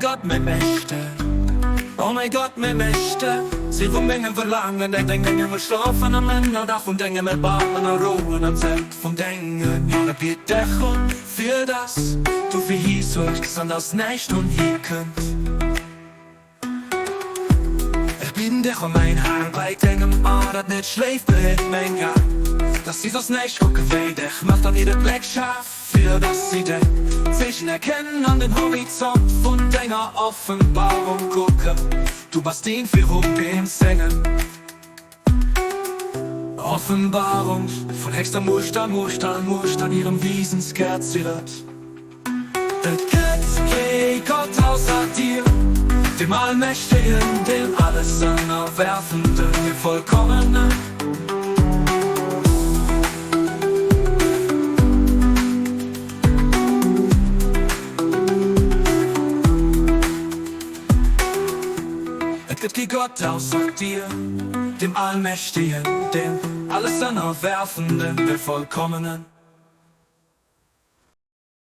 Gott, mäi Mächte, o mäi Gott, mäi Mächte, si vu mengem Verlaangen, deng deng Engel schlofen am Ënnerdach vun dengem Erbaarmen a rouen am Zelt vun denge Jore. Biet dech un, fir dass du fir hi suergs an dass näischt un hi kënnt. Ech bidden dech ëm mäin Har bei dengem A, dat net schléift, behitt meng A, dass si soss näischt kucke wéi dech, maach dann hire Bléck schaarf, fir dass si deng Zeechen erkennen an den Horizont vun denger Offenbarung kucken, du bass deen, virum deem sengen Offenbarung vun héchster Muecht a Muecht all Muecht an hirem Wiesensgäert ziddert. Et gëtt kee Gott ausser dir, dem Allmächtegen, dem Allesennerwerfenden, dem Vollkommenen. Et gëtt kee Gott ausser dir, dem Allmächtegen, dem Allesennerwerfenden, dem Vollkommenen.